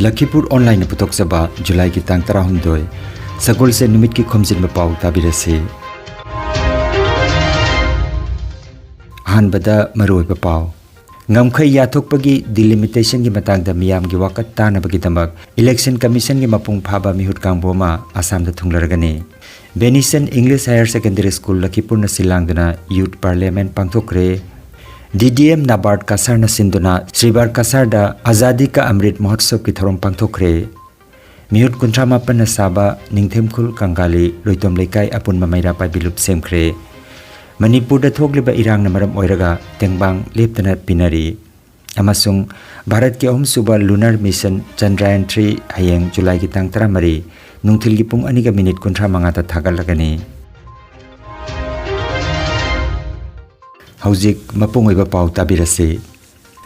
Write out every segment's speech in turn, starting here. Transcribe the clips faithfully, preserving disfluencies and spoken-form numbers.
ꯂꯈꯤꯄꯨꯔ ꯑꯣꯟꯂꯥꯏꯟꯅ ꯄꯨꯊꯣꯛꯆꯕ ꯖꯨꯂꯥꯏꯒꯤ ꯇꯥꯡ ꯇꯔꯥꯍꯨꯝꯗꯣꯏ, ꯁꯒꯣꯜꯁꯦꯟ ꯅꯨꯃꯤꯠꯀꯤ ꯈꯣꯝꯖꯤꯟꯕ ꯄꯥꯎ ꯇꯥꯕꯤꯔꯁꯤ꯫ ꯑꯍꯥꯟꯕꯗ ꯃꯔꯨꯑꯣꯏꯕ ꯄꯥꯎ꯫ ꯉꯝꯈꯩ ꯌꯥꯊꯣꯛꯄꯒꯤ ꯗꯤꯂꯤꯃꯤꯇꯦꯁꯟꯒꯤ ꯃꯇꯥꯡꯗ ꯃꯤꯌꯥꯝꯒꯤ ꯋꯥꯀꯠ ꯇꯥꯅꯕꯒꯤꯗꯃꯛ ꯏꯂꯦꯛꯁꯟ ꯀꯃꯤꯁꯟꯒꯤ ꯃꯄꯨꯡ ꯐꯥꯕ ꯃꯤꯍꯨꯠ ꯀꯥꯡꯕꯨ ꯑꯃ ꯑꯁꯥꯝꯗ ꯊꯨꯡꯂꯔꯒꯅꯤ꯫ ꯕꯦꯅꯤꯁꯟ ꯏꯪꯂꯤꯁ ꯍꯥꯌꯔ ꯁꯦꯀꯦꯟꯗꯔꯤ ꯁ꯭ꯀꯨꯜ ꯂꯈꯤꯄꯨꯔꯅ ꯁꯤꯜ ꯂꯥꯡꯗꯨꯅ ꯌꯨꯠ ꯄꯥꯔꯂꯤꯌꯥꯃꯦꯟꯠ ꯄꯥꯡꯊꯣꯛꯈ꯭ꯔꯦ꯫ ꯗꯤ ꯗꯤ ꯑꯦꯝ ꯅꯥꯕꯥꯔꯠ ꯀꯁꯥꯔꯅ ꯁꯤꯟꯗꯨꯅ ꯁ꯭ꯔꯤꯕꯥꯔ ꯀꯁꯥꯔꯗ ꯑꯖꯥꯗꯤ ꯀꯥ ꯑꯃ꯭ꯔꯤꯠ ꯃꯍꯣꯠꯁꯕꯀꯤ ꯊꯧꯔꯝ ꯄꯥꯡꯊꯣꯛꯈ꯭ꯔꯦ꯫ ꯃꯤꯍꯨꯠ ꯀꯨꯟꯊ꯭ꯔꯥ ꯃꯥꯄꯟꯅ ꯁꯥꯕ ꯅꯤꯡꯊꯦꯝꯈꯨꯜ ꯀꯪꯒꯥꯂꯤ ꯂꯣꯏꯇꯣꯝ ꯂꯩꯀꯥꯏ ꯑꯄꯨꯟꯕ ꯃꯩꯔꯥ ꯄꯥꯏꯕꯤ ꯂꯨꯞ ꯁꯦꯝꯈ꯭ꯔꯦ꯫ ꯃꯅꯤꯄꯨꯔꯗ ꯊꯣꯛꯂꯤꯕ ꯏꯔꯥꯡꯅ ꯃꯔꯝ ꯑꯣꯏꯔꯒ ꯇꯦꯡꯕꯥꯡ ꯂꯦꯞꯇꯅ ꯄꯤꯅꯔꯤ꯫ ꯑꯃꯁꯨꯡ ꯚꯥꯔꯠꯀꯤ ꯑꯍꯨꯝꯁꯨꯕ ꯂꯨꯅꯔ ꯃꯤꯁꯟ ꯆꯟꯗ꯭ꯔꯌꯥꯟ ꯊ꯭ꯔꯤ ꯍꯌꯦꯡ ꯖꯨꯂꯥꯏꯒꯤ ꯇꯥꯡ ꯇꯔꯥꯃꯔꯤ ꯅꯨꯡꯊꯤꯜꯒꯤ ꯄꯨꯡ ꯑꯅꯤꯒ ꯃꯤꯅꯤꯠ ꯀꯨꯟꯊ꯭ꯔꯥ ꯃꯉꯥꯗ ꯊꯥꯒꯠꯂꯒꯅꯤ꯫ ꯍꯧꯖꯤꯛ ꯃꯄꯨꯡ ꯑꯣꯏꯕ ꯄꯥꯎ ꯇꯥꯕꯤꯔꯁꯤ꯫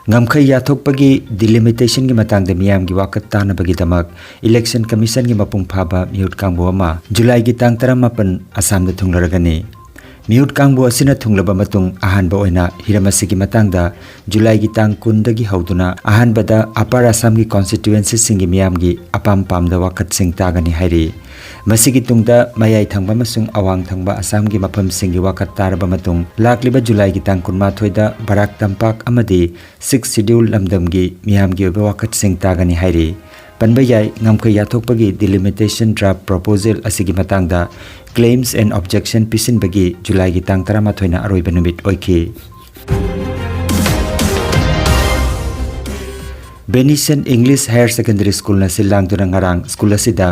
ꯉꯝꯈꯩ ꯌꯥꯊꯣꯛꯄꯒꯤ ꯗꯤꯂꯤꯃꯤꯇꯦꯁꯟꯒꯤ ꯃꯇꯥꯡꯗ ꯃꯤꯌꯥꯝꯒꯤ ꯋꯥꯀꯠ ꯇꯥꯅꯕꯒꯤꯗꯃꯛ ꯏꯂꯦꯛꯁꯟ ꯀꯃꯤꯁꯟꯒꯤ ꯃꯄꯨꯡ ꯐꯥꯕ ꯃꯤꯍꯨꯠ ꯀꯥꯡꯕꯨ ꯑꯃ ꯖꯨꯂꯥꯏꯒꯤ ꯇꯥꯡ ꯇꯔꯥꯃꯥꯄꯟ ꯑꯁꯥꯝꯗ ꯊꯨꯡꯂꯔꯒꯅꯤ꯫ ꯃꯤꯍꯨꯠ ꯀꯥꯡꯕꯨ ꯑꯁꯤꯅ ꯊꯨꯡꯂꯕ ꯃꯇꯨꯡ ꯑꯍꯥꯟꯕ ꯑꯣꯏꯅ ꯍꯤꯔꯝ ꯑꯁꯤꯒꯤ ꯃꯇꯥꯡꯗ ꯖꯨꯂꯥꯏꯒꯤ ꯇꯥꯡ ꯀꯨꯟꯗꯒꯤ ꯍꯧꯗꯨꯅ ꯑꯍꯥꯟꯕꯗ ꯑꯄꯔ ꯑꯁꯥꯝꯒꯤ ꯀꯣꯟꯁꯇꯤꯇ꯭ꯋꯦꯟꯁꯤꯁꯤꯡꯒꯤ ꯃꯤꯌꯥꯝꯒꯤ ꯑꯄꯥꯝ ꯄꯥꯝꯗ ꯋꯥꯀꯠꯁꯤꯡ ꯇꯥꯒꯅꯤ ꯍꯥꯏꯔꯤ꯫ ꯃꯁꯤꯒꯤ ꯇꯨꯡꯗ ꯃꯌꯥꯏ ꯊꯪꯕ ꯑꯃꯁꯨꯡ ꯑꯋꯥꯡ ꯊꯪꯕ ꯑꯁꯥꯝꯒꯤ ꯃꯐꯝꯁꯤꯡꯒꯤ ꯋꯥꯀꯠ ꯇꯥꯔꯕ ꯃꯇꯨꯡ ꯂꯥꯛꯂꯤꯕ ꯖꯨꯂꯥꯏꯒꯤ ꯇꯥꯡ ꯀꯨꯟꯃꯥꯊꯣꯏꯗ ꯕꯔꯥꯛ ꯇꯝꯄꯥꯛ ꯑꯃꯗꯤ ꯁꯤꯛꯁ ꯁꯤꯗ꯭ꯌꯨꯜ ꯂꯝꯗꯝꯒꯤ ꯃꯤꯌꯥꯝꯒꯤ ꯑꯣꯏꯕ ꯋꯥꯀꯠꯁꯤꯡ ꯇꯥꯒꯅꯤ ꯍꯥꯏꯔꯤ꯫ ꯄꯟꯕ ꯌꯥꯏ, ꯉꯝꯈꯩ ꯌꯥꯊꯣꯛꯄꯒꯤ ꯗꯤꯂꯤꯃꯤꯇꯦꯁꯟ ꯗ꯭ꯔꯥꯐ ꯄ꯭ꯔꯣꯄꯣꯖꯦꯜ ꯑꯁꯤꯒꯤ ꯃꯇꯥꯡꯗ ꯀ꯭ꯂꯦꯝꯁ ꯑꯦꯟ ꯑꯣꯕꯖꯦꯛꯁꯟ ꯄꯤꯁꯤꯟꯕꯒꯤ ꯖꯨꯂꯥꯏꯒꯤ ꯇꯥꯡ ꯇꯔꯥꯃꯥꯊꯣꯏꯅ ꯑꯔꯣꯏꯕ ꯅꯨꯃꯤꯠ ꯑꯣꯏꯈꯤ꯫ ꯕꯦꯅꯤꯁꯟ ꯏꯪꯂꯤꯁ ꯍꯥꯌꯔ ꯁꯦꯀꯦꯟꯗꯔꯤ ꯁ꯭ꯀꯨꯜꯅ ꯁꯤꯜ ꯂꯥꯡꯗꯨꯅ ꯉꯔꯥꯡ ꯁ꯭ꯀꯨꯜ ꯑꯁꯤꯗ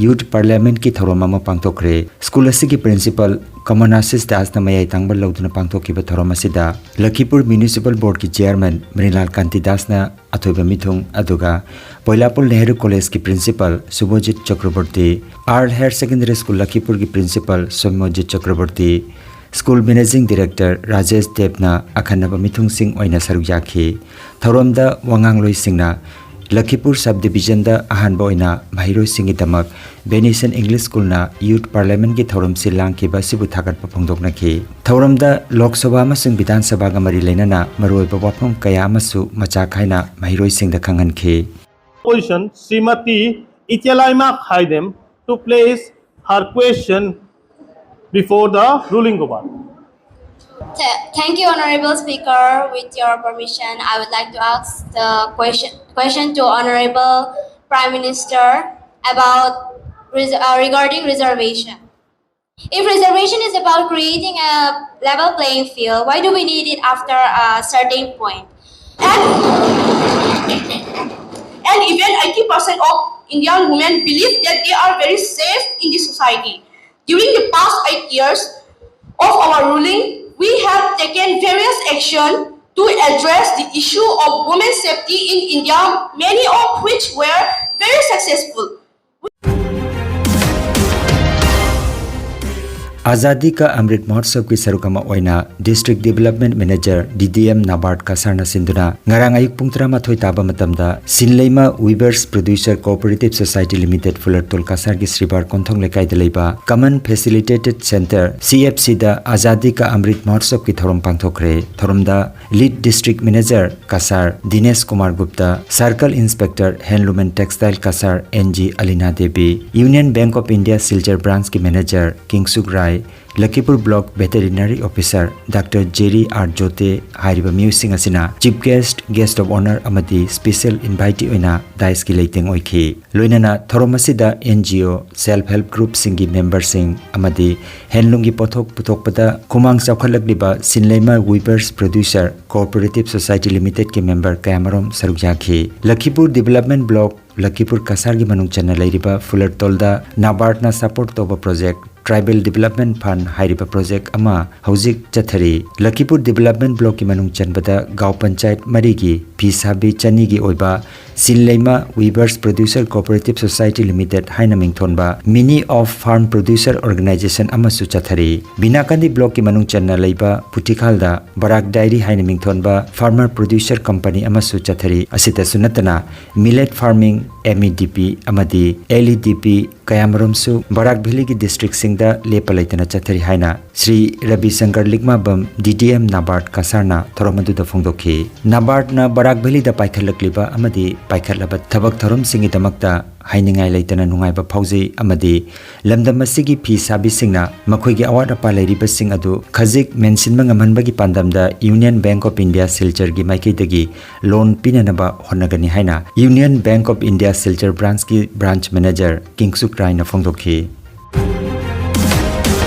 ꯌꯨꯠ ꯄꯥꯔꯂꯤꯌꯥꯃꯦꯟꯠꯀꯤ ꯊꯧꯔꯝ ꯑꯃ ꯄꯥꯡꯊꯣꯛꯈ꯭ꯔꯦ꯫ ꯁ꯭ꯀꯨꯜ ꯑꯁꯤꯒꯤ ꯄ꯭ꯔꯤꯟꯁꯤꯄꯥꯜ ꯀꯃꯣꯅꯥꯁꯤꯁ ꯗꯥꯁꯅ ꯃꯌꯥꯏ ꯊꯪꯕ ꯂꯧꯗꯨꯅ ꯄꯥꯡꯊꯣꯛꯈꯤꯕ ꯊꯧꯔꯝ ꯑꯁꯤꯗ ꯂꯈꯤꯄꯨꯔ ꯃ꯭ꯌꯨꯅꯤꯁꯤꯄꯥꯜ ꯕꯣꯔꯗꯀꯤ ꯆꯤꯌꯥꯔꯃꯦꯟ ꯃ꯭ꯔꯤꯅꯥꯜ ꯀꯥꯟꯇꯤ ꯗꯥꯁꯅ ꯑꯊꯣꯏꯕ ꯃꯤꯊꯨꯡ, ꯑꯗꯨꯒ ꯄꯣꯏꯂꯥꯄꯨꯜ ꯅꯦꯍꯔꯨ ꯀꯣꯂꯦꯖꯀꯤ ꯄ꯭ꯔꯤꯟꯁꯤꯄꯥꯜ ꯁꯨꯚꯣꯖꯤꯠ ꯆꯀ꯭ꯔꯕꯣꯔꯇꯤ, ꯑꯥꯔꯜ ꯍꯥꯌꯔ ꯁꯦꯀꯦꯟꯗꯔꯤ ꯁ꯭ꯀꯨꯜ ꯂꯈꯤꯄꯨꯔꯒꯤ principal Soumyajit Chakraborty, school managing director Rajesh ꯗꯦꯕꯅ ꯑꯈꯟꯅꯕ ꯃꯤꯊꯨꯡꯁꯤꯡ ꯑꯣꯏꯅ ꯁꯔꯨꯛ ꯌꯥꯈꯤ꯫ ꯊꯧꯔꯝꯗ ꯋꯥꯉꯥꯡꯂꯣꯏꯁꯤꯡꯅ ꯂꯈꯤꯄꯨꯔ ꯁꯕ ꯗꯤꯕꯤꯖꯟꯗ ꯑꯍꯥꯟꯕ ꯑꯣꯏꯅ ꯃꯍꯩꯔꯣꯏꯁꯤꯡꯒꯤꯗꯃꯛ ꯕꯦꯅꯤꯁꯟ ꯏꯪꯂꯤꯁ ꯁ꯭ꯀꯨꯜꯅ ꯌꯨꯠ ꯄꯥꯔꯂꯤꯌꯥꯃꯦꯟꯠꯀꯤ ꯊꯧꯔꯝ ꯁꯤꯜ ꯂꯥꯡꯈꯤꯕ ꯑꯁꯤꯕꯨ ꯊꯥꯒꯠꯄ ꯐꯣꯡꯗꯣꯛꯅꯈꯤ꯫ ꯊꯧꯔꯝꯗ ꯂꯣꯛ ꯁꯚꯥ ꯑꯃꯁꯨꯡ ꯕꯤꯙꯥꯟ ꯁꯚꯥꯒ ꯃꯔꯤ ꯂꯩꯅꯅ ꯃꯔꯨꯑꯣꯏꯕ ꯋꯥꯐꯝ ꯀꯌꯥ ꯑꯃꯁꯨ ꯃꯆꯥ ꯈꯥꯏꯅ ꯃꯍꯩꯔꯣꯏꯁꯤꯡꯗ ꯈꯪꯍꯟꯈꯤ꯫ Opposition, Srimati Ichelema Khaidem, to place her question before the ruling government. Th- thank you, Honorable Speaker. With your permission, I would like to ask the question question to Honorable Prime Minister about res- uh, regarding reservation. If reservation is about creating a level playing field, why do we need it after a certain point? And, and even eighty percent of Indian women believe that they are very safe in this society. During the past eight years of our ruling, we have taken various action to address the issue of women's safety in India, many of which were very successful. ꯑꯥꯖꯥꯗꯤ ka Amrit ꯃꯍꯣꯠꯁꯕꯀꯤ ꯁꯔꯨꯛ ꯑꯃ ꯑꯣꯏꯅ district development manager, D D M, ꯅꯥꯕꯥꯔꯗ ꯀꯁꯥꯔꯅ ꯁꯤꯟꯗꯨꯅ ꯉꯔꯥꯡ ꯑꯌꯨꯛ ꯄꯨꯡ ꯇꯔꯥꯃꯥꯊꯣꯏ ꯇꯥꯕ ꯃꯇꯝꯗ Sinleima weavers producer cooperative society limited, Fulertal ꯀꯁꯥꯔꯒꯤ ꯁ꯭ꯔꯤꯕꯥꯔ ꯀꯣꯟꯊꯣꯡ ꯂꯩꯀꯥꯏꯗ ꯂꯩꯕ ꯀꯃꯟ ꯐꯦꯁꯤꯂꯤꯇꯦꯇꯦꯗ ꯁꯦꯟꯇꯔ, ꯁꯤ ꯑꯦꯐ ꯁꯤꯗ ꯑꯥꯖꯥꯗꯤ ꯀꯥ ꯑꯃ꯭ꯔꯤꯠ ꯃꯍꯣꯠꯁꯕꯀꯤ ꯊꯧꯔꯝ ꯄꯥꯡꯊꯣꯛꯈ꯭ꯔꯦ꯫ ꯊꯧꯔꯝꯗ lead district manager Cachar Dinesh Kumar Gupta, circle inspector ꯍꯦꯟꯂꯨꯝ and textile Cachar N G Alina Devi, Union Bank of India Silchar ꯕ꯭ꯔꯥꯟꯆꯀꯤ ꯃꯦꯅꯦꯖꯔ ꯀꯤꯡꯁꯨꯛ ꯔꯥꯏ, ꯂꯈꯤꯄꯨꯔ block veterinary officer doctor Jerry R Jote ꯍꯥꯏꯔꯤꯕ ꯃꯤꯑꯣꯏꯁꯤꯡ ꯑꯁꯤꯅ chief guest, guest of honour ꯑꯃꯗꯤ ꯁ꯭ꯄꯦꯁꯤꯌꯦꯜ ꯏꯟꯚꯥꯏꯇꯤ ꯑꯣꯏꯅ ꯗꯥꯏꯁꯀꯤ ꯂꯩꯇꯦꯡ ꯑꯣꯏꯈꯤ꯫ ꯂꯣꯏꯅꯅ ꯊꯧꯔꯝ ꯑꯁꯤꯗ N G O, self help ꯒ꯭ꯔꯨꯞꯁꯤꯡꯒꯤ ꯃꯦꯝꯕꯔꯁꯤꯡ ꯑꯃꯗꯤ ꯍꯦꯟꯂꯨꯝꯒꯤ ꯄꯣꯠꯊꯣꯛ ꯄꯨꯊꯣꯛꯄꯗ ꯈꯨꯃꯥꯡ ꯆꯥꯎꯈꯠꯂꯛꯂꯤꯕ Sinleima weavers producer cooperative society ꯂꯤꯃꯤꯇꯦꯗꯀꯤ ꯃꯦꯝꯕꯔ ꯀꯌꯥꯃꯔꯨꯝ ꯁꯔꯨꯛ ꯌꯥꯈꯤ꯫ ꯂꯈꯤꯄꯨꯔ ꯗꯤꯕꯦꯂꯞꯃꯦꯟꯠ ꯕ꯭ꯂꯣꯛ, ꯂꯈꯤꯄꯨꯔ ꯀꯁꯥꯔꯒꯤ ꯃꯅꯨꯡ ꯆꯟꯅ ꯂꯩꯔꯤꯕ ꯐꯨꯂꯔꯇꯣꯜꯗ ꯅꯥꯕꯥꯔꯗꯅ ꯁꯄꯣꯔꯠ ꯇꯧꯕ ꯄ꯭ꯔꯣꯖꯦꯛ ꯇ꯭ꯔꯥꯏꯕꯦꯜ ꯗꯤꯕꯦꯂꯞꯃꯦꯟꯠ ꯐꯟꯗ ꯍꯥꯏꯔꯤꯕ ꯄ꯭ꯔꯣꯖꯦꯛ ꯑꯃ ꯍꯧꯖꯤꯛ ꯆꯠꯊꯔꯤ꯫ ꯂꯈꯤꯄꯨꯔ ꯗꯤꯕꯦꯂꯞꯃꯦꯟꯠ ꯕ꯭ꯂꯣꯛꯀꯤ ꯃꯅꯨꯡ ꯆꯟꯕꯗ ꯒꯥꯎ ꯄꯟꯆꯥꯌꯠ ꯃꯔꯤꯒꯤ ꯐꯤ ꯁꯥꯕꯤ ꯆꯅꯤꯒꯤ ꯑꯣꯏꯕ ꯁꯤꯟꯂꯩꯃ weavers producer cooperative society limited ꯍꯥꯏꯅ ꯃꯤꯡꯊꯣꯟꯕ ꯃꯤꯅꯤ ꯑꯣꯐ ꯐꯥꯔꯝ ꯄ꯭ꯔꯣꯗ꯭ꯌꯨꯁꯔ ꯑꯣꯔꯒꯅꯥꯏꯖꯦꯁꯟ ꯑꯃꯁꯨ ꯆꯠꯊꯔꯤ꯫ ꯕꯤꯅꯥꯀꯥꯟꯗꯤ ꯕ꯭ꯂꯣꯛꯀꯤ ꯃꯅꯨꯡ ꯆꯟꯅ ꯂꯩꯕ ꯄꯨꯇꯤꯈꯥꯜꯗ ꯕꯔꯥꯛ ꯗꯥꯏꯔꯤ ꯍꯥꯏꯅ ꯃꯤꯡꯊꯣꯟꯕ ꯐꯥꯔꯃꯔ ꯄ꯭ꯔꯣꯗ꯭ꯌꯨꯁꯔ ꯀꯝꯄꯅꯤ ꯑꯃꯁꯨ ꯆꯠꯊꯔꯤ꯫ ꯑꯁꯤꯇꯁꯨ ꯅꯠꯇꯅ ꯃꯤꯂꯦꯠ ꯐꯥꯔꯃꯤꯡ, ꯑꯦꯝ ꯏ ꯗꯤ ꯄꯤ ꯑꯃꯗꯤ ꯑꯦꯜ ꯏ ꯗꯤ ꯄꯤ ꯀꯌꯥꯃꯔꯨꯝꯁꯨ ꯕꯔꯥꯛ ꯚꯦꯂꯤꯒꯤ ꯗꯤꯁꯇ꯭ꯔꯤꯛꯁꯤꯡ ꯗ ꯂꯦꯞꯄ ꯂꯩꯇꯅ ꯆꯠꯊꯔꯤ ꯍꯥꯏꯅ ꯁ꯭ꯔꯤ ꯔꯕꯤꯁꯪꯀꯔ ꯂꯤꯛꯃꯥꯕꯝ, ꯗꯤ ꯗꯤ ꯑꯦꯝ ꯅꯥꯕꯥꯔꯠ ꯀꯁꯥꯔꯅ ꯊꯧꯔꯝ ꯑꯗꯨꯗ ꯐꯣꯡꯗꯣꯛꯈꯤ꯫ ꯅꯥꯕꯥꯔꯠꯅ ꯕꯔꯥꯛ ꯚꯦꯂꯤꯗ ꯄꯥꯏꯈꯠꯂꯛꯂꯤꯕ ꯑꯃꯗꯤ ꯄꯥꯏꯈꯠꯂꯕ ꯊꯕꯛ ꯊꯧꯔꯝꯁꯤꯡꯒꯤꯗꯃꯛꯇ ꯍꯥꯏꯅꯤꯡꯉꯥꯏ ꯂꯩꯇꯅ ꯅꯨꯡꯉꯥꯏꯕ ꯐꯥꯎꯖꯩ ꯑꯃꯗꯤ ꯂꯝꯗꯝ ꯑꯁꯤꯒꯤ ꯐꯤ ꯁꯥꯕꯤꯁꯤꯡꯅ ꯃꯈꯣꯏꯒꯤ ꯑꯋꯥꯠ ꯑꯄꯥ ꯂꯩꯔꯤꯕꯁꯤꯡ ꯑꯗꯨ ꯈꯖꯤꯛ ꯃꯦꯟꯁꯤꯟꯕ ꯉꯝꯍꯟꯕꯒꯤ ꯄꯥꯟꯗꯝꯗ Union Bank of India ꯁꯤꯜꯆꯔꯒꯤ ꯃꯥꯏꯀꯩꯗꯒꯤ ꯂꯣꯟ ꯄꯤꯅꯅꯕ ꯍꯣꯠꯅꯒꯅꯤ ꯍꯥꯏꯅ Union Bank of India Silchar ꯕ꯭ꯔꯥꯟꯆꯀꯤ ꯕ꯭ꯔꯥꯟꯆ ꯃꯦꯅꯦꯖꯔ ꯀꯤꯡꯁꯨꯛ ꯔꯥꯏꯅ ꯐꯣꯡꯗꯣꯛꯈꯤ꯫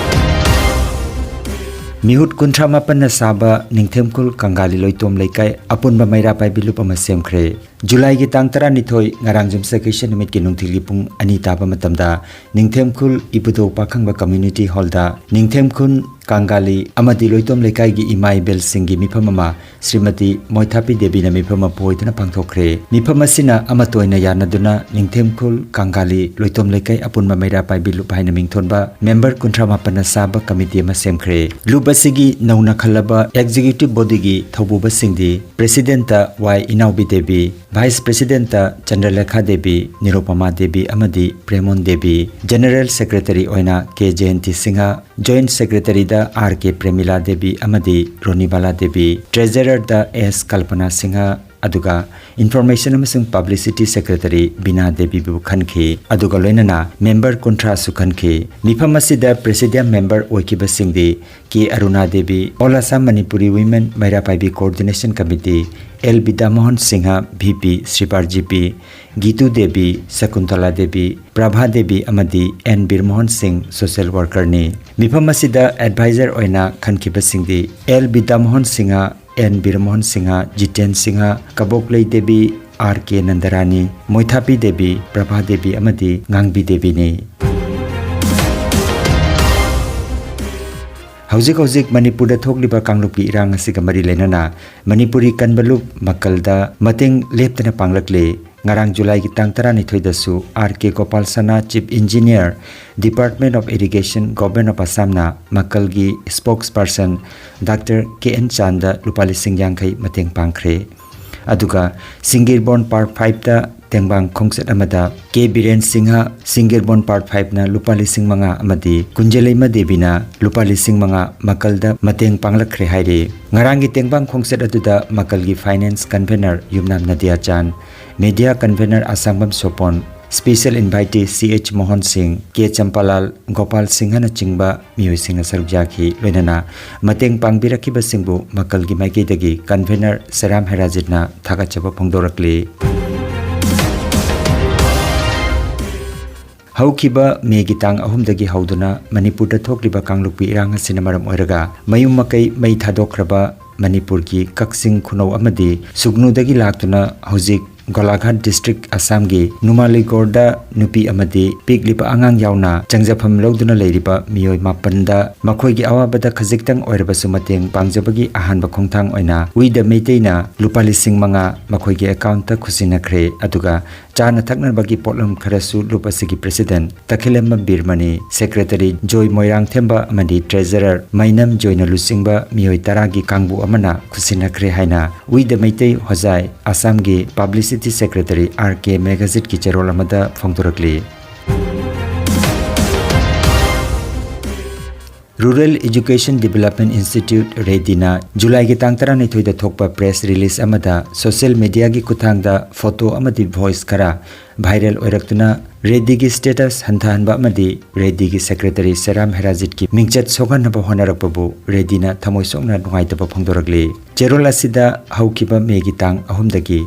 ꯃꯤꯍꯨꯠ ꯀꯨꯟꯊ꯭ꯔꯥ ꯃꯥꯄꯟꯅ ꯁꯥꯕ ꯅꯤꯡꯊꯦꯝꯈꯨꯜ ꯀꯪꯒꯥꯂꯤ ꯂꯣꯏꯇꯣꯝ ꯂꯩꯀꯥꯏ ꯑꯄꯨꯟꯕ ꯃꯩꯔꯥ ꯄꯥꯏꯕꯤ ꯂꯨꯞ ꯑꯃ ꯁꯦꯝꯈ꯭ꯔꯦ꯫ ꯖꯨꯂꯥꯏꯒꯤ ꯇꯥꯡ ꯇꯔꯥꯅꯤꯊꯣꯏ, ꯉꯔꯥꯡ ꯌꯨꯝꯁꯀꯩꯁ ꯅꯨꯃꯤꯠꯀꯤ ꯅꯨꯡꯊꯤꯜꯒꯤ ꯄꯨꯡ ꯑꯅꯤ ꯇꯥꯕ ꯃꯇꯝꯗ ꯅꯤꯡꯊꯦꯝꯈꯨꯜ ꯏꯕꯨꯙꯧ ꯄꯥꯈꯪꯕ ꯀꯝꯃ꯭ꯌꯨꯅꯤꯇꯤ ꯍꯣꯜꯗ ꯅꯤꯡꯊꯦꯝꯈꯨꯜ ꯀꯪꯒꯥꯂꯤ ꯑꯃꯗꯤ ꯂꯣꯏꯇꯣꯝ ꯂꯩꯀꯥꯏꯒꯤ ꯏꯃꯥ ꯏꯕꯦꯜꯁꯤꯡꯒꯤ ꯃꯤꯐꯝ ꯑꯃ ꯁ꯭ꯔꯤꯃꯇꯤ ꯃꯣꯏꯊꯥꯄꯤ ꯗꯦꯕꯤꯅ ꯃꯤꯐꯝ ꯑꯃ ꯄꯨ ꯑꯣꯏꯗꯨꯅ ꯄꯥꯡꯊꯣꯛꯈ꯭ꯔꯦ꯫ ꯃꯤꯐꯝ ꯑꯁꯤꯅ ꯑꯃꯠꯇ ꯑꯣꯏꯅ ꯌꯥꯅꯗꯨꯅ ꯅꯤꯡꯊꯦꯝꯈꯨꯜ ꯀꯪꯒꯥꯂꯤ ꯂꯣꯏꯇꯣꯝ ꯂꯩꯀꯥꯏ ꯑꯄꯨꯟꯕ ꯃꯩꯔꯥ ꯄꯥꯏꯕꯤ ꯂꯨꯞ ꯍꯥꯏꯅ ꯃꯤꯡꯊꯣꯟꯕ ꯃꯦꯝꯕꯔ ꯀꯨꯟꯊ꯭ꯔꯥ ꯃꯥꯄꯟꯅ ꯁꯥꯕ ꯀꯃꯤꯇꯤ ꯑꯃ ꯁꯦꯝꯈ꯭ꯔꯦ꯫ ꯂꯨꯞ ꯑꯁꯤꯒꯤ ꯅꯧꯅ ꯈꯜꯂꯕ ꯑꯦꯛꯖꯤꯀ꯭ꯌꯨꯇꯤꯚ ꯕꯣꯗꯤꯒꯤ ꯊꯧꯕꯨꯕꯁꯤꯡꯗꯤ ꯄ꯭ꯔꯦꯁꯤꯗꯦꯟꯠꯇ ꯋꯥꯏ ꯏꯅꯥꯎꯕꯤ ꯗꯦꯕꯤ, ꯚꯥꯏꯁ ꯄ꯭ꯔꯦꯁꯤꯗꯦꯟꯠꯇ ꯆꯟꯗ꯭ꯔꯂꯦꯈꯥ ꯗꯦꯕꯤ, ꯅꯤꯔꯨꯄꯃꯥ ꯗꯦꯕꯤ ꯑꯃꯗꯤ ꯄ꯭ꯔꯦꯃꯣꯟ ꯗꯦꯕꯤ, ꯖꯦꯅꯔꯦꯜ ꯁꯦꯀ꯭ꯔꯦꯇꯔꯤ ꯑꯣꯏꯅ ꯀꯦ ꯖꯌꯟꯇꯤ ꯁꯤꯡꯍ, ꯖꯣꯏꯟꯠ ꯁꯦꯀ꯭ꯔꯦꯇꯔꯤꯗ ꯑꯥꯔ ꯀꯦ ꯄ꯭ꯔꯦꯃꯤꯂꯥ ꯗꯦꯕꯤ ꯑꯃꯗꯤ ꯔꯣꯅꯤꯕꯥꯂꯥ ꯗꯦꯕꯤ, ꯇ꯭ꯔꯦꯖꯔꯔꯗ ꯑꯦꯁ ꯀꯜꯄꯅꯥ ꯁꯤꯡꯍ, ꯑꯗꯨꯒ ꯏꯟꯐꯣꯔꯃꯦꯁꯟ ꯑꯃꯁꯨꯡ ꯄꯕ꯭ꯂꯤꯁꯤꯇꯤ ꯁꯦꯀ꯭ꯔꯦꯇꯔꯤ ꯕꯤꯅꯥ ꯗꯦꯕꯤꯕꯨ ꯈꯟꯈꯤ꯫ ꯑꯗꯨꯒ ꯂꯣꯏꯅꯅ ꯃꯦꯝꯕꯔ ꯀꯨꯟꯊ꯭ꯔꯥꯁꯨ ꯈꯟꯈꯤ꯫ ꯃꯤꯐꯝ ꯑꯁꯤꯗ ꯄ꯭ꯔꯦꯁꯤꯗꯤꯌꯝ ꯃꯦꯝꯕꯔ ꯑꯣꯏꯈꯤꯕꯁꯤꯡꯗꯤ K Aruna Devi, All Assam Manipuri Women Meira Paibi Coordination Committee, L Bidyamohon Singh, V P, Sripar G P, Gitu Devi, Shakuntala Devi, Prabha Devi ꯑꯃꯗꯤ ꯑꯦꯟ ꯕꯤꯔꯃꯣꯍꯟ ꯁꯤꯡ, ꯁꯣꯁꯤꯌꯦꯜ ꯋꯥꯔꯀꯔꯅꯤ꯫ ꯃꯤꯐꯝ ꯑꯁꯤꯗ ꯑꯦꯗꯚꯥꯏꯖꯔ ꯑꯣꯏꯅ ꯈꯟꯈꯤꯕꯁꯤꯡꯗꯤ L Bidyamohon Singh, N Biramohon Singh, Jiten Singh, Kaboklei Devi, R K Nandarani, Moithabi Devi, Prabha Devi ꯑꯃꯗꯤ ꯉꯥꯡꯕꯤ ꯗꯦꯕꯤꯅꯤ꯫ ꯍꯧꯖꯤꯛ ꯍꯧꯖꯤꯛ ꯃꯅꯤꯄꯨꯔꯗ ꯊꯣꯛꯂꯤꯕ ꯀꯥꯡꯂꯨꯞꯀꯤ ꯏꯔꯥꯡ ꯑꯁꯤꯒ ꯃꯔꯤ ꯂꯩꯅꯅ ꯃꯅꯤꯄꯨꯔꯤ ꯀꯟꯕ ꯂꯨꯞ ꯃꯀꯜꯗ ꯃꯇꯦꯡ ꯂꯦꯞꯇꯅ ꯄꯥꯡꯂꯛꯂꯤ꯫ ꯉꯔꯥꯡ ꯖꯨꯂꯥꯏꯒꯤ ꯇꯥꯡ ꯇꯔꯥꯅꯤꯊꯣꯏꯗꯁꯨ ꯑꯥꯔ ꯀꯦ ꯒꯣꯄꯥꯜ ꯁꯅꯥ, Chief Engineer, Department of Irrigation, Government of Assam ꯅ ꯃꯀꯜꯒꯤ spokesperson doctor K and Chand ꯂꯨꯄꯥ ꯂꯤꯁꯤꯡ ꯌꯥꯡꯈꯩ ꯃꯇꯦꯡ ꯄꯥꯡꯈ꯭ꯔꯦ꯫ ꯑꯗꯨꯒ ꯁꯤꯡꯒꯤꯔꯕꯣꯟ ꯄꯥꯔ ꯐꯥꯏꯚꯇ ꯇꯦꯡꯕꯥꯡ ꯈꯣꯡꯆꯠ ꯑꯃꯗ ꯀꯦ ꯕꯤꯔꯦꯟ ꯁꯤꯡꯍ, ꯁꯤꯡꯒꯤꯔꯕꯣꯟ ꯄꯥꯔꯠ ꯐꯥꯏꯚꯅ ꯂꯨꯄꯥ ꯂꯤꯁꯤꯡ ꯃꯉꯥ ꯑꯃꯗꯤ ꯀꯨꯟꯖꯂꯩꯃ ꯗꯦꯕꯤꯅ ꯂꯨꯄꯥ ꯂꯤꯁꯤꯡ ꯃꯉꯥ ꯃꯀꯜꯗ ꯃꯇꯦꯡ ꯄꯥꯡꯂꯛꯈ꯭ꯔꯦ ꯍꯥꯏꯔꯤ꯫ ꯉꯔꯥꯡꯒꯤ ꯇꯦꯡꯕꯥꯡ ꯈꯣꯡꯆꯠ ꯑꯗꯨꯗ ꯃꯀꯜꯒꯤ ꯐꯥꯏꯅꯥꯟꯁ ꯀꯟꯚꯦꯅꯔ ꯌꯨꯝꯅꯥꯝ ꯅꯗꯤꯌꯥ ꯆꯥꯟ, ꯃꯦꯗꯤꯌꯥ ꯀꯟꯚꯦꯅꯔ ꯑꯁꯥꯡꯕꯝ ꯁꯣꯄꯣꯟ, ꯁ꯭ꯄꯦꯁꯦꯜ ꯏꯟꯚꯥꯏꯇꯤ ꯁꯤ ꯑꯩꯆ ꯃꯣꯍꯟ ꯁꯤꯡ, ꯀꯦ ꯆꯝꯄꯥꯂꯥꯜ, ꯒꯣꯄꯥꯜ ꯁꯤꯡꯍꯅꯆꯤꯡꯕ ꯃꯤꯑꯣꯏꯁꯤꯡꯅ ꯁꯔꯨꯛ ꯌꯥꯈꯤ꯫ ꯂꯣꯏꯅꯅ ꯃꯇꯦꯡ ꯄꯥꯡꯕꯤꯔꯛꯈꯤꯕꯁꯤꯡꯕꯨ ꯃꯀꯜꯒꯤ ꯃꯥꯏꯀꯩꯗꯒꯤ ꯀꯟꯚꯦꯅꯔ ꯁꯦꯔꯥꯝ ꯍꯦꯔꯥꯖꯤꯠꯅ ꯊꯥꯒꯠꯆꯕ ꯐꯣꯡꯗꯣꯔꯛꯂꯤ꯫ ꯍꯧꯈꯤꯕ ꯃꯦꯒꯤ ꯇꯥꯡ ꯑꯍꯨꯝꯗꯒꯤ ꯍꯧꯗꯨꯅ ꯃꯅꯤꯄꯨꯔꯗ ꯊꯣꯛꯂꯤꯕ ꯀꯥꯡꯂꯨꯞꯀꯤ ꯏꯔꯥꯡ ꯑꯁꯤꯅ ꯃꯔꯝ ꯑꯣꯏꯔꯒ ꯃꯌꯨꯝ ꯃꯀꯩ ꯃꯩ ꯊꯥꯗꯣꯛꯈ꯭ꯔꯕ ꯃꯅꯤꯄꯨꯔꯒꯤ ꯀꯛꯆꯤꯡ ꯈꯨꯅꯧ ꯑꯃꯗꯤ ꯁꯨꯒꯅꯨꯗꯒꯤ ꯂꯥꯛꯇꯨꯅ ꯍꯧꯖꯤꯛ ꯒꯣꯂꯥꯘꯥꯠ ꯗꯤꯁꯇ꯭ꯔꯤꯛ ꯑꯁꯥꯝꯒꯤ ꯅꯨꯃꯥꯂꯤꯒꯣꯔꯗ ꯅꯨꯄꯤ ꯑꯃꯗꯤ ꯄꯤꯛꯂꯤꯕ ꯑꯉꯥꯡ ꯌꯥꯎꯅ ꯆꯪꯖꯐꯝ ꯂꯧꯗꯨꯅ ꯂꯩꯔꯤꯕ ꯃꯤꯑꯣꯏ ꯃꯥꯄꯟꯗ ꯃꯈꯣꯏꯒꯤ ꯑꯋꯥꯕꯗ ꯈꯖꯤꯛꯇꯪ ꯑꯣꯏꯔꯕꯁꯨ ꯃꯇꯦꯡ ꯄꯥꯡꯖꯕꯒꯤ ꯑꯍꯥꯟꯕ ꯈꯣꯡꯊꯥꯡ ꯑꯣꯏꯅ ꯋꯤ ꯗ ꯃꯩꯇꯩꯅ ꯂꯨꯄꯥ ꯂꯤꯁꯤꯡ ꯃꯉꯥ ꯃꯈꯣꯏꯒꯤ ꯑꯦꯀꯥꯎꯟꯠꯇ ꯈꯨꯠꯁꯤꯟꯅꯈ꯭ꯔꯦ꯫ ꯑꯗꯨꯒ ꯆꯥꯅ ꯊꯛꯅꯕꯒꯤ ꯄꯣꯠꯂꯝ ꯈꯔꯁꯨ ꯂꯨꯞ ꯑꯁꯤꯒꯤ ꯄ꯭ꯔꯦꯁꯤꯗꯦꯟꯠ ꯇꯈꯦꯂꯝꯕꯝ ꯕꯤꯔꯃꯅꯤ, ꯁꯦꯀ꯭ꯔꯦꯇꯔꯤ ꯖꯣꯏ ꯃꯣꯏꯔꯥꯡꯊꯦꯝꯕ ꯑꯃꯗꯤ ꯇ꯭ꯔꯦꯖꯔꯔ ꯃꯩꯅꯝ ꯖꯣꯏꯅ ꯂꯨꯆꯤꯡꯕ ꯃꯤꯑꯣꯏ ꯇꯔꯥꯒꯤ ꯀꯥꯡꯕꯨ ꯑꯃꯅ ꯈꯨꯠꯁꯤꯟꯅꯈ꯭ꯔꯦ ꯍꯥꯏꯅ ꯋꯤ ꯗ ꯃꯩꯇꯩ ꯍꯣꯖꯥꯏ ꯑꯁꯥꯝꯒꯤ ꯄꯕ꯭ꯂꯤꯁꯤꯇꯤ ꯁꯦꯀ꯭ꯔꯦꯇꯔꯤ ꯑꯥꯔ ꯀꯦ ꯃꯦꯘꯖꯤꯠꯀꯤ ꯆꯦꯔꯣꯜ ꯑꯃꯗ ꯐꯣꯡꯗꯣꯔꯛꯂꯤ꯫ ꯔꯨꯔꯦꯜ ꯏꯖꯨꯀꯦꯁꯟ ꯗꯤꯕꯦꯂꯞꯃꯦꯟꯠ ꯏꯟꯁꯇꯤꯇ꯭ꯌꯨꯠ, ꯔꯦꯗꯤꯅ ꯖꯨꯂꯥꯏꯒꯤ ꯇꯥꯡ ꯇꯔꯥꯅꯤꯊꯣꯏꯗ ꯊꯣꯛꯄ ꯄ꯭ꯔꯦꯁ ꯔꯤꯂꯤꯖ ꯑꯃꯗ ꯁꯣꯁꯤꯌꯦꯜ ꯃꯤꯗꯤꯌꯥꯒꯤ ꯈꯨꯠꯊꯥꯡꯗ ꯐꯣꯇꯣ ꯑꯃꯗꯤ ꯚꯣꯏꯁ ꯈꯔ ꯚꯥꯏꯔꯦꯜ ꯑꯣꯏꯔꯛꯇꯨꯅ ꯔꯦꯗꯤꯒꯤ ꯁ꯭ꯇꯦꯇꯁ ꯍꯟꯊꯍꯟꯕ ꯑꯃꯗꯤ ꯔꯦꯗꯤꯒꯤ ꯁꯦꯀ꯭ꯔꯦꯇꯔꯤ ꯁꯦꯔꯥꯝ ꯍꯦꯔꯥꯖꯤꯠꯀꯤ ꯃꯤꯡꯆꯠ ꯁꯣꯛꯍꯟꯅꯕ ꯍꯣꯠꯅꯔꯛꯄꯕꯨ ꯔꯦꯗꯤꯅ ꯊꯃꯣꯏ ꯁꯣꯛꯅ ꯅꯨꯡꯉꯥꯏꯇꯕ ꯐꯣꯡꯗꯣꯔꯛꯂꯤ꯫ ꯆꯦꯔꯣꯜ ꯑꯁꯤꯗ ꯍꯧꯈꯤꯕ ꯃꯦꯒꯤ ꯇꯥꯡ ꯑꯍꯨꯝꯗꯒꯤ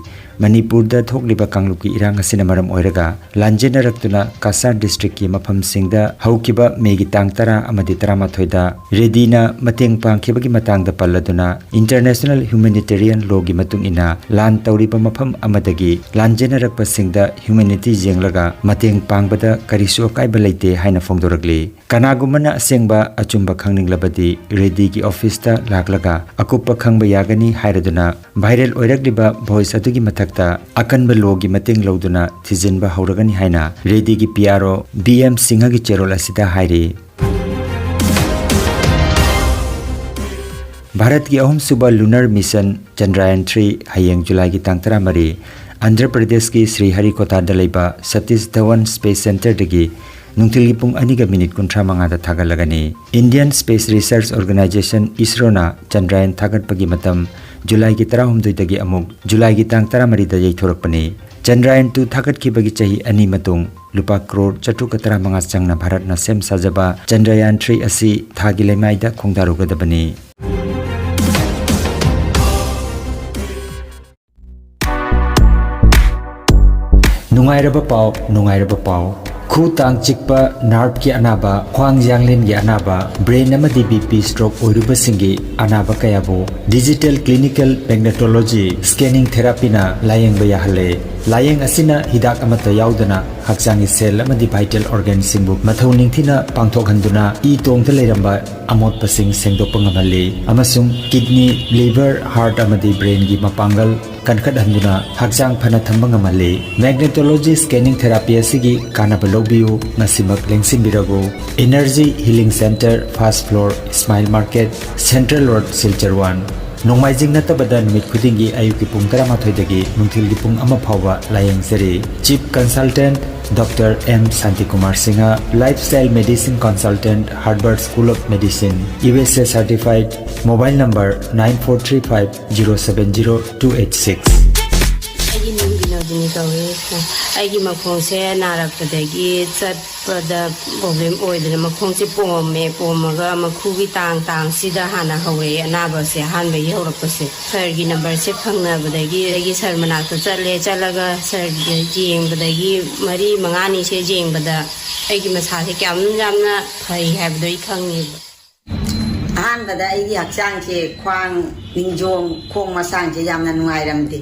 ꯃꯅꯤꯄꯨꯔꯗ ꯊꯣꯛꯂꯤꯕ ꯀꯥꯡꯂꯨꯞꯀꯤ ꯏꯔꯥꯡ ꯑꯁꯤꯅ ꯃꯔꯝ ꯑꯣꯏꯔꯒ ꯂꯥꯟꯖꯦꯟꯅꯔꯛꯇꯨꯅ ꯀꯁꯥꯔ ꯗꯤꯁꯇ꯭ꯔꯤꯛꯀꯤ ꯃꯐꯝꯁꯤꯡꯗ ꯍꯧꯈꯤꯕ ꯃꯦꯒꯤ ꯇꯥꯡ ꯇꯔꯥ ꯑꯃꯗꯤ ꯇꯔꯥꯃꯥꯊꯣꯏꯗ ꯔꯦꯗꯤꯅ ꯃꯇꯦꯡ ꯄꯥꯡꯈꯤꯕꯒꯤ ꯃꯇꯥꯡꯗ ꯄꯜꯂꯗꯨꯅ, ꯏꯟꯇꯔꯅꯦꯁꯅꯦꯜ ꯍ꯭ꯌꯨꯃꯦꯅꯤꯇꯦꯔꯤꯌꯟ ꯂꯣꯒꯤ ꯃꯇꯨꯡ ꯏꯟꯅ ꯂꯥꯟ ꯇꯧꯔꯤꯕ ꯃꯐꯝ ꯑꯃꯗꯒꯤ ꯂꯥꯟꯖꯦꯟꯅꯔꯛꯄꯁꯤꯡꯗ ꯍ꯭ꯌꯨꯃꯦꯅꯤꯇꯤ ꯌꯦꯡꯂꯒ ꯃꯇꯦꯡ ꯄꯥꯡꯕꯗ ꯀꯔꯤꯁꯨ ꯑꯀꯥꯏꯕ ꯂꯩꯇꯦ ꯍꯥꯏꯅ ꯐꯣꯡꯗꯣꯔꯛꯂꯤ꯫ ꯀꯅꯥꯒꯨꯝꯕꯅ ꯑꯁꯦꯡꯕ ꯑꯆꯨꯝꯕ ꯈꯪꯅꯤꯡꯂꯕꯗꯤ ꯔꯦꯗꯤꯒꯤ ꯑꯣꯐꯤꯁꯇ ꯂꯥꯛꯂꯒ ꯑꯀꯨꯞꯄ ꯈꯪꯕ ꯌꯥꯒꯅꯤ ꯍꯥꯏꯔꯗꯨꯅ ꯚꯥꯏꯔꯦꯜ ꯑꯣꯏꯔꯛꯂꯤꯕ ꯚꯣꯏꯁ ꯑꯗꯨꯒꯤ ꯃꯊꯛꯇ ꯑꯀꯟꯕ ꯂꯣꯒꯤ ꯃꯇꯦꯡ ꯂꯧꯗꯨꯅ ꯊꯤꯖꯤꯟꯕ ꯍꯧꯔꯒꯅꯤ ꯍꯥꯏꯅ ꯔꯦꯗꯤꯒꯤ P R O B M ꯁꯤꯡꯍꯒꯤ ꯆꯦꯔꯣꯜ ꯑꯁꯤꯗ ꯍꯥꯏꯔꯤ꯫ ꯚꯥꯔꯠꯀꯤ ꯑꯍꯨꯝꯁꯨꯕ ꯂꯨꯅꯔ ꯃꯤꯁꯟ ꯆꯟꯗ꯭ꯔꯌꯥꯟ ꯊ꯭ꯔꯤ ꯍꯌꯦꯡ ꯖꯨꯂꯥꯏꯒꯤ ꯇꯥꯡ ꯇꯔꯥꯃꯔꯤ ꯑꯟꯙ꯭ꯔ ꯄ꯭ꯔꯗꯦꯁꯀꯤ ꯁ꯭ꯔꯤ ꯍꯔꯤꯀꯣꯇꯥꯗ ꯂꯩꯕ ꯁꯇꯤꯁ ꯙꯋꯟ ꯁ꯭ꯄꯦꯁ ꯁꯦꯟꯇꯔꯗꯒꯤ ꯅꯨꯡꯊꯤꯜꯒꯤ ꯄꯨꯡ ꯑꯅꯤꯒ ꯃꯤꯅꯤꯠ ꯀꯨꯟꯊ꯭ꯔꯥ ꯃꯉꯥꯗ ꯊꯥꯒꯠꯂꯒꯅꯤ꯫ Indian space research organisation, ꯏꯁꯔꯣꯅ Chandrayaan ꯊꯥꯒꯠꯄꯒꯤ ꯃꯇꯝ ꯖꯨꯂꯥꯏꯒꯤ ꯇꯔꯥꯍꯨꯝꯗꯣꯏꯗꯒꯤ ꯑꯃꯨꯛ ꯖꯨꯂꯥꯏꯒꯤ ꯇꯥꯡ ꯇꯔꯥꯃꯔꯤꯗ ꯌꯩꯊꯣꯔꯛꯄꯅꯤ꯫ ꯆꯟꯗ꯭ꯔꯌꯥꯟ ꯇꯨ ꯊꯥꯒꯠꯈꯤꯕꯒꯤ ꯆꯍꯤ ꯑꯅꯤ ꯃꯇꯨꯡ ꯂꯨꯄꯥ ꯀ꯭ꯔꯣꯔ ꯆꯥꯇ꯭ꯔꯨꯛꯀ ꯇꯔꯥꯃꯉꯥ ꯆꯪꯅ ꯚꯥꯔꯠꯅ ꯁꯦꯝ ꯁꯥꯖꯕ ꯆꯟꯗ꯭ꯔꯌꯥꯟ ꯊ꯭ꯔꯤ ꯑꯁꯤ ꯊꯥꯒꯤ ꯂꯩꯃꯥꯏꯗ ꯈꯣꯡꯗꯥꯔꯨꯒꯗꯕꯅꯤ꯫ ꯅꯨꯡꯉꯥꯏꯔꯕ ꯄꯥꯎ, ꯅꯨꯡꯉꯥꯏꯔꯕ ꯄꯥꯎ꯫ ꯈꯨ ꯇꯥꯡ ꯆꯤꯛꯄ, ꯅꯥꯔꯚꯀꯤ ꯑꯅꯥꯕ, ꯈ꯭ꯋꯥꯡ ꯌꯥꯡꯂꯦꯟꯒꯤ ꯑꯅꯥꯕ, ꯕ꯭ꯔꯦꯟ ꯑꯃꯗꯤ ꯕꯤ ꯄꯤ ꯁ꯭ꯇ꯭ꯔꯣꯛ ꯑꯣꯏꯔꯨꯕꯁꯤꯡꯒꯤ ꯑꯅꯥꯕ ꯀꯌꯥꯕꯨ ꯗꯤꯖꯤꯇꯦꯜ ꯀ꯭ꯂꯤꯅꯤꯀꯦꯜ ꯃꯦꯒꯅꯦꯇꯣꯂꯣꯖꯤ ꯁ꯭ꯀꯦꯅꯤꯡ ꯊꯦꯔꯥꯄꯤꯅ ꯂꯥꯌꯦꯡꯕ ꯌꯥꯍꯜꯂꯦ꯫ ꯂꯥꯌꯦꯡ ꯑꯁꯤꯅ ꯍꯤꯗꯥꯛ ꯑꯃꯠꯇ ꯌꯥꯎꯗꯅ ꯍꯛꯆꯥꯡꯒꯤ ꯁꯦꯜ ꯑꯃꯗꯤ ꯚꯥꯏꯇꯦꯜ ꯑꯣꯔꯒꯥꯟꯁꯤꯡꯕꯨ ꯃꯊꯧ ꯅꯤꯡꯊꯤꯅ ꯄꯥꯡꯊꯣꯛꯍꯟꯗꯨꯅ ꯏ ꯇꯣꯡꯗ ꯂꯩꯔꯝꯕ ꯑꯃꯣꯠꯄꯁꯤꯡ ꯁꯦꯡꯗꯣꯛꯄ ꯉꯝꯍꯜꯂꯤ ꯑꯃꯁꯨꯡ ꯀꯤꯗꯅꯤ, ꯂꯤꯚꯔ, ꯍꯥꯔꯠ ꯑꯃꯗꯤ ꯕ꯭ꯔꯦꯟꯒꯤ ꯃꯄꯥꯡꯒꯜ ꯀꯟꯈꯠꯍꯟꯗꯨꯅ ꯍꯛꯆꯥꯡ ꯐꯅ ꯊꯝꯕ ꯉꯝꯍꯜꯂꯤ꯫ ꯃꯦꯒꯅꯦꯇꯣꯂꯣꯖꯤ ꯁ꯭ꯀꯦꯅꯤꯡ ꯊꯦꯔꯥꯄꯤ ꯑꯁꯤꯒꯤ ꯀꯥꯟꯅꯕ ꯂꯧꯕꯤꯌꯨ, ꯉꯁꯤꯃꯛ ꯂꯦꯡꯁꯤꯟꯕꯤꯔꯕꯨ꯫ Energy healing centre, first floor, smile market, central road, Silchar one. ꯅꯣꯡꯃꯥꯏꯖꯤꯡ ꯅꯠꯇꯕꯗ ꯅꯨꯃꯤꯠ ꯈꯨꯗꯤꯡꯒꯤ ꯑꯌꯨꯛꯀꯤ ꯄꯨꯡ ꯇꯔꯥꯃꯥꯊꯣꯏꯗꯒꯤ ꯅꯨꯡꯊꯤꯜꯒꯤ ꯄꯨꯡ ꯑꯃ ꯐꯥꯎꯕ ꯂꯥꯌꯦꯡꯖꯔꯤ꯫ Chief consultant doctor M Shantikumar Singh, lifestyle medicine consultant, Harvard school of medicine, U S A certified, mobile number nine four three five zero seven zero two eight six. ꯑꯩꯒꯤ ꯃꯤꯡ ꯕꯤꯅꯣꯗꯤꯅꯤ ꯀꯧꯏ꯫ ꯑꯩꯒꯤ ꯃꯈꯣꯡꯁꯦ ꯅꯥꯔꯛꯄꯗꯒꯤ ꯆꯠꯄꯗ ꯄ꯭ꯔꯣꯕ꯭ꯂꯦꯝ ꯑꯣꯏꯗꯅ ꯃꯈꯣꯡꯁꯦ ꯄꯣꯝꯃꯦ꯫ ꯄꯣꯝꯃꯒ ꯃꯈꯨꯒꯤ ꯇꯥꯡ, ꯇꯥꯡꯁꯤꯗ ꯍꯥꯟꯅ ꯍꯧꯔꯛꯑꯦ ꯑꯅꯥꯕꯁꯦ, ꯑꯍꯥꯟꯕꯒꯤ ꯍꯧꯔꯛꯄꯁꯦ꯫ ꯁꯥꯔꯒꯤ ꯅꯝꯕꯔꯁꯦ ꯐꯪꯅꯕꯗꯒꯤ ꯑꯩꯒꯤ ꯁꯥꯔ ꯃꯅꯥꯛꯇ ꯆꯠꯂꯦ꯫ ꯆꯠꯂꯒ ꯁꯥꯔꯒꯤ ꯌꯦꯡꯕꯗꯒꯤ ꯃꯔꯤ ꯃꯉꯥꯅꯤꯁꯦ ꯌꯦꯡꯕꯗ ꯑꯩꯒꯤ ꯃꯁꯥꯁꯦ ꯀꯌꯥꯝ ꯌꯥꯝꯅ ꯐꯩ ꯍꯥꯏꯕꯗꯣ ꯑꯩ ꯈꯪꯉꯦꯕ꯫ ꯑꯍꯥꯟꯕꯗ ꯑꯩꯒꯤ ꯍꯛꯆꯥꯡꯁꯦ ꯈ꯭ꯋꯥꯡ, ꯅꯤꯡꯖꯣꯝ, ꯈꯣꯡ ꯃꯁꯥꯡꯁꯦ ꯌꯥꯝꯅ ꯅꯨꯡꯉꯥꯏꯔꯝꯗꯦ꯫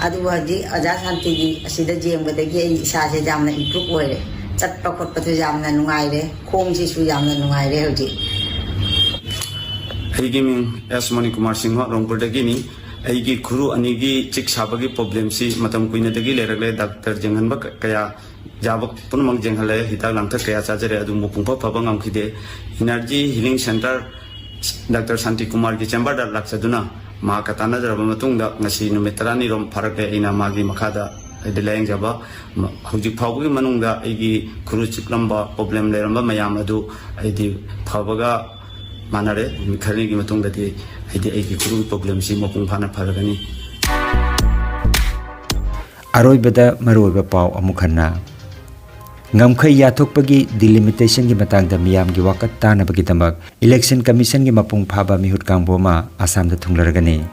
ꯑꯗꯨꯕꯨ ꯍꯧꯖꯤꯛ ꯑꯣꯖꯥ ꯁꯥꯟꯇꯤꯒꯤ ꯑꯁꯤꯗ ꯌꯦꯡꯕꯗꯒꯤ ꯑꯩ ꯏꯁꯥꯁꯦ ꯌꯥꯝꯅ ꯏꯝꯄ꯭ꯔꯨꯞ ꯑꯣꯏꯔꯦ꯫ ꯆꯠꯄ ꯈꯣꯠꯄꯁꯨ ꯌꯥꯝꯅ ꯅꯨꯡꯉꯥꯏꯔꯦ꯫ ꯈꯣꯡꯁꯤꯁꯨ ꯌꯥꯝꯅ ꯅꯨꯡꯉꯥꯏꯔꯦ ꯍꯧꯖꯤꯛ꯫ ꯑꯩꯒꯤ ꯃꯤꯡ ꯑꯦꯁ ꯃꯅꯤꯀꯨꯃꯥꯔ ꯁꯤꯡꯍ, ꯔꯣꯡꯄꯨꯔꯗꯒꯤꯅꯤ꯫ ꯑꯩꯒꯤ ꯈꯨꯔꯨ ꯑꯅꯤꯒꯤ ꯆꯤꯛ ꯁꯥꯕꯒꯤ ꯄ꯭ꯔꯣꯕ꯭ꯂꯦꯝꯁꯤ ꯃꯇꯝ ꯀꯨꯏꯅꯗꯒꯤ ꯂꯩꯔꯛꯂꯦ꯫ ꯗꯥꯛꯇꯔ ꯌꯦꯡꯍꯟꯕ ꯀ-, ꯀꯌꯥ ꯌꯥꯕ ꯄꯨꯝꯅꯃꯛ ꯌꯦꯡꯍꯜꯂꯦ꯫ ꯍꯤꯗꯥꯛ ꯂꯥꯡꯊꯛ ꯀꯌꯥ ꯆꯥꯖꯔꯦ, ꯑꯗꯨꯕꯨ ꯄꯨꯡꯐ ꯐꯕ ꯉꯝꯈꯤꯗꯦ꯫ ꯏꯅꯔꯖꯤ ꯍꯤꯂꯤꯡ ꯁꯦꯟꯇꯔ ꯗꯥꯛꯇꯔ ꯁꯥꯟꯇꯤ ꯀꯨꯃꯥꯔꯒꯤ ꯆꯦꯝꯕꯔꯗ ꯂꯥꯛꯆꯗꯨꯅ ꯃꯍꯥꯛꯀ ꯇꯥꯟꯅꯖꯔꯕ ꯃꯇꯨꯡꯗ ꯉꯁꯤ ꯅꯨꯃꯤꯠ ꯇꯔꯥꯅꯤꯔꯣꯝ ꯐꯥꯔꯛꯂꯦ ꯑꯩꯅ ꯃꯥꯒꯤ ꯃꯈꯥꯗ ꯍꯥꯏꯗꯤ ꯂꯥꯌꯦꯡꯖꯕ꯫ ꯃ-, ꯍꯧꯖꯤꯛ ꯐꯥꯎꯕꯒꯤ ꯃꯅꯨꯡꯗ ꯑꯩꯒꯤ ꯈꯨꯔꯨ ꯆꯤꯛꯂꯝꯕ, problem ꯂꯩꯔꯝꯕ ꯃꯌꯥꯝ ꯑꯗꯨ ꯍꯥꯏꯗꯤ ꯐꯕꯒ ꯃꯥꯟꯅꯔꯦ꯫ ꯅꯨꯃꯤꯠ ꯈꯔꯅꯤꯒꯤ ꯃꯇꯨꯡꯗꯗꯤ ꯍꯥꯏꯗꯤ ꯑꯩꯒꯤ ꯈꯨꯔꯨꯒꯤ problemꯁꯤ ꯃꯄꯨꯡ ꯐꯥꯅ ꯐꯔꯒꯅꯤ꯫ ꯑꯔꯣꯏꯕꯗ ꯃꯔꯨꯑꯣꯏꯕ ꯄꯥꯎ ꯑꯃꯨꯛ ꯍꯟꯅ꯫ ꯉꯝꯈꯩ ꯌꯥꯊꯣꯛꯄꯒꯤ delimitationꯒꯤ ꯃꯇꯥꯡꯗ ꯃꯤꯌꯥꯝꯒꯤ ꯋꯥꯀꯠ ꯇꯥꯅꯕꯒꯤꯗꯃꯛ Election Commissionꯒꯤ ꯃꯄꯨꯡ ꯐꯥꯕ ꯃꯤꯍꯨꯠ ꯀꯥꯡꯕꯨ ꯑꯃ ꯑꯁꯥꯝꯗ ꯊꯨꯡꯂꯔꯒꯅꯤ꯫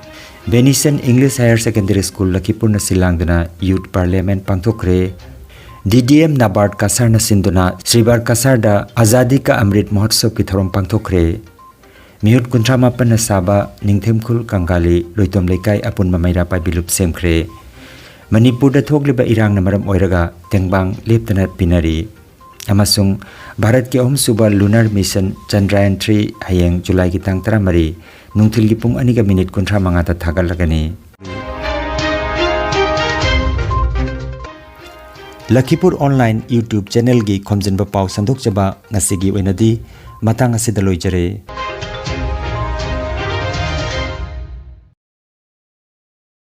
Benison English Higher Secondary School ꯂꯈꯤꯄꯨꯔꯅ ꯁꯤꯜ ꯂꯥꯡꯗꯨꯅ Youth Parliament ꯄꯥꯡꯊꯣꯛꯈ꯭ꯔꯦ꯫ DDM ꯅꯥꯕꯥꯔꯠ ꯀꯁꯥꯔꯅ ꯁꯤꯟꯗꯨꯅ ꯁ꯭ꯔꯤꯕꯥꯔ ꯀꯁꯥꯔꯗ ꯑꯖꯥꯗꯤ ꯀꯥ ꯑꯃ꯭ꯔꯤꯠ ꯃꯍꯣꯠꯁꯕꯀꯤ ꯊꯧꯔꯝ ꯄꯥꯡꯊꯣꯛꯈ꯭ꯔꯦ꯫ ꯃꯤꯍꯨꯠ ꯀꯨꯟꯊ꯭ꯔꯥ ꯃꯥꯄꯟꯅ ꯁꯥꯕ ꯅꯤꯡꯊꯦꯝꯈꯨꯜ ꯀꯪꯒꯥꯂꯤ ꯂꯣꯏꯇꯣꯝ ꯂꯩꯀꯥꯏ ꯑꯄꯨꯟꯕ ꯃꯩꯔꯥ ꯄꯥꯏꯕꯤ ꯂꯨꯞ ꯁꯦꯝꯈ꯭ꯔꯦ꯫ ꯃꯅꯤꯄꯨꯔꯗ ꯊꯣꯛꯂꯤꯕ ꯏꯔꯥꯡꯅ ꯃꯔꯝ ꯑꯣꯏꯔꯒ ꯇꯦꯡꯕꯥꯡ ꯂꯦꯞꯇꯅ ꯄꯤꯅꯔꯤ꯫ ꯑꯃꯁꯨꯡ ꯚꯥꯔꯠꯀꯤ ꯑꯍꯨꯝꯁꯨꯕ lunar mission Chandrayaan three ꯍꯌꯦꯡ ꯖꯨꯂꯥꯏꯒꯤ ꯇꯥꯡ ꯇꯔꯥꯃꯔꯤ ꯅꯨꯡꯊꯤꯜꯒꯤ ꯄꯨꯡ ꯑꯅꯤꯒ ꯃꯤꯅꯤꯠ ꯀꯨꯟꯊ꯭ꯔꯥ ꯃꯉꯥꯗ ꯊꯥꯒꯠꯂꯒꯅꯤ꯫ ꯂꯈꯤꯄꯨꯔ online YouTube channelꯒꯤ ꯈꯣꯝꯖꯤꯟꯕ ꯄꯥꯎ ꯁꯟꯗꯣꯛꯆꯕ ꯉꯁꯤꯒꯤ ꯑꯣꯏꯅꯗꯤ ꯃꯇꯥꯡ ꯑꯁꯤꯗ ꯂꯣꯏꯖꯔꯦ꯫